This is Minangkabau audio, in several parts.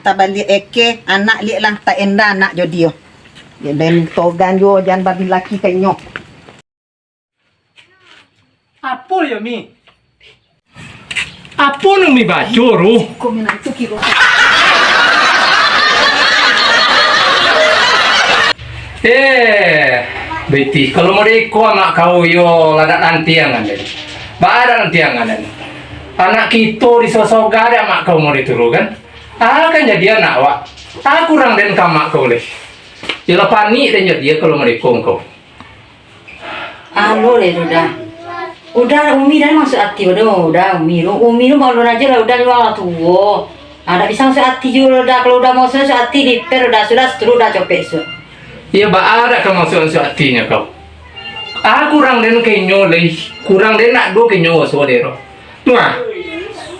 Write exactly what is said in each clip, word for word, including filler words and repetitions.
Tabaliak eke, anak liak lah, tak enda anak jo dio. Yo, den togan juo, jan badilaki ka inyo. Apo yo, Mi? Apo nan Mi baco tu? Eh, Beti, kalau model iko amak kau yo ladak nantiangan den. Badak nantiangan den. Anak kito disosoga dek amak kau model tu kan? Ah, kan jadi anak awak. Ah, kurang den ka amak kau leh. Jelah panik den jadi kalau model iko kau. Alo leh tu dah. Udah, Umi dah masuak ati, udah, udah, Umi tu, Umi tu maklum ajo lah, udah juo lah tuo. Ah, dak bisa masuak ati juo lah dah, kalau udah masuak ati, diper udah, sudah, seterus dah copek suak. Iyo, baa dak ka masuak-masuak atinyo kau. Ah, kurang den kenyo leh, kurang den nak do kenyo so dero. Nah,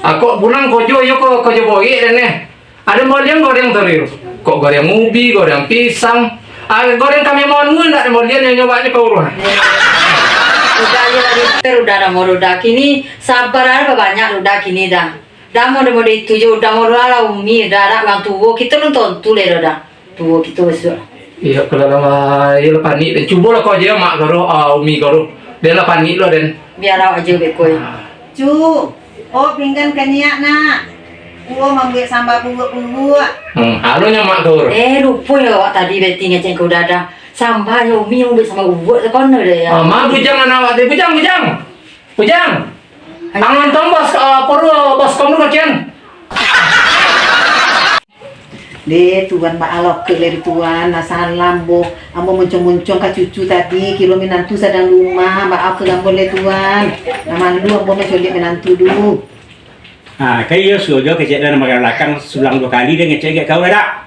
akok pulang kojo iyo ko, kojo boyek den eh. Ado bolian goreng tadi tu. Kok goreng ubi, goreng pisang. Ah, goreng kami monu ndak ado bolian yang nyobaknyo ka urang. Udah aja lah, Mister, udah dah, mau udah. Kini sabar aja banyak udah kini dah. Dah mau dah mau itu je, udah mau lah Umi, dah, dah urang tuo, kito belum tontu leh dah. Tuo kito besok. Iyo, kalau lah, iyo lah panik den. Cubolah kau aja mak kau, ah, Umi kau. Den lah panik lo den. Biar awak aja beko. Ah. Cu, oh, pinggan ka nyiak, nak. Kuo mambuek samba bubuak-bubuak. Hmm, alun nyo mak tu. Eh, lupo yo awak tadi beti ngecek ka udah dah. Samba yo Umi mambuek samba bubuak, takono deh yo. Ah, ma bujang anak awak tadi. Bujang, bujang. Bujang. Ayo. Angan tombos, ah, poru, bos komu bagian. Deh, Tuan, baa lo kek leh, Tuan, lah salam, boh. Ambo muncung-muncung ka cucu tadi, kiro minantu sadang di rumah, baa kek ambo leh, Tuan. Lah malu ambo mancoliak minantu dulu. Ha, ka iyo suo jo kecek dalam balakang sulang duo kali deh ngecek kek kau dak?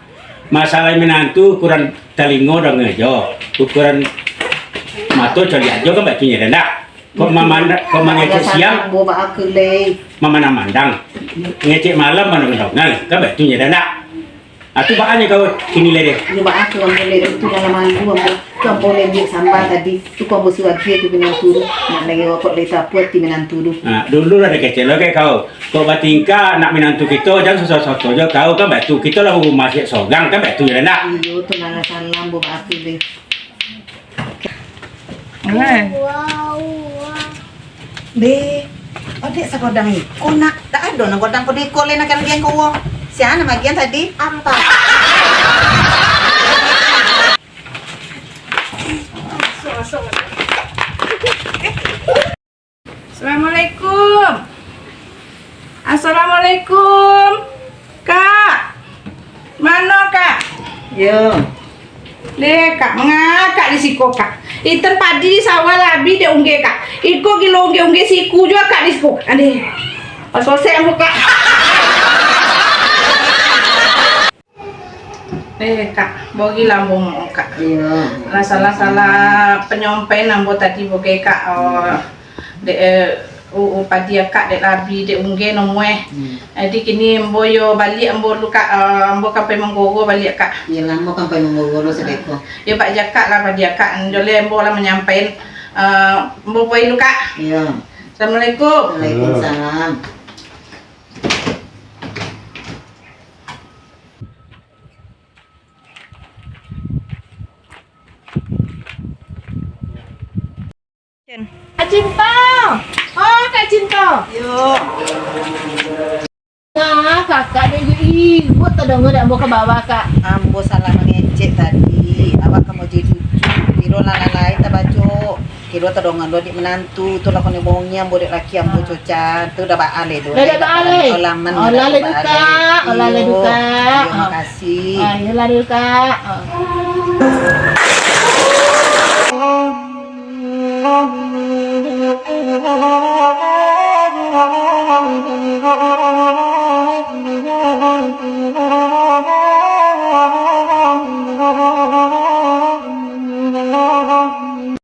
Masalah minantu ukuran talingo danga jo, ukuran mato coliak jo kan baitu nyo dak? Kok mamandang, kok mangecek siang, ambo baa kek leh. Mamandang-mandang. Ngecek malam mandang-mandang. Kan baitu nyo dak? Atu baa nyo kau kini leh deh. Nyo baa kek ambo leh, tu dalam malu ambo. Tu ambo leh ambiak samba tadi. Tu kok ambo suruah agiah tu minantu tu. Nak lagi rokok leh tu apo ati minantu tu. Nah, dulu lah deh kecek lo kek kau. Kok batingkah anak minantu kito, jan soso-soso jo kau kan baitu. Kito lah rumah siap sorang kan baitu nyo dak? Iyo, tu dalam salam ambo baa kek leh. Hai. Deh, odek sagodang iko nak. Tak ado nan godang ko di iko leh nak kan gian ko. Sia nan magian tadi? Ambo. Assalamualaikum. Assalamualaikum. Kak. Mano, Kak? Yo. Deh, Kak, manga Kak di siko, Kak? Intan padi di sawah lah abih dek ungge, Kak. Iko gilo ungge-ungge siku juo, Kak, di siko. Adeh. Pas selesai ambo, Kak. Eh, Kak, bogi lah ambo ngomong, Kak. Iyo. Lah salah-salah panyampaian ambo tadi, boge, Kak. Oh, dek, eh, u-, u-, padi akak dek labi, dek ungge nomueh. Hmm. Jadi kini ambo yo baliak ambo lu, Kak. Eh, ambo ka pai manggogor baliak, Kak. Iyo lah, ambo ka pai manggogor lu sadeko. Yo, bak jakak lah padi akak. Joleh ambo lah manyampaian, eh, ambo pai lu, Kak. Iyo. Assalamualaikum. Waalaikumsalam. Kak Cinta! Oh, Kak Cinta! Yo. Nah, kakak deh, ibu tadongo dek ambo ka bawah, Kak. Ambo salah mangecek tadi. Awak ka mau jadi cucu. Kiro lah lain tabaco. Kiro tadongo lo dek minantu tu lah koni bongi ambo dek laki ambo cocan. Tu dah baaleh tu. Dah, dah baaleh. Olaman. Olah leh duka. Olah leh duka. Iyo, makasih. Ah, iyolah duka. Ah.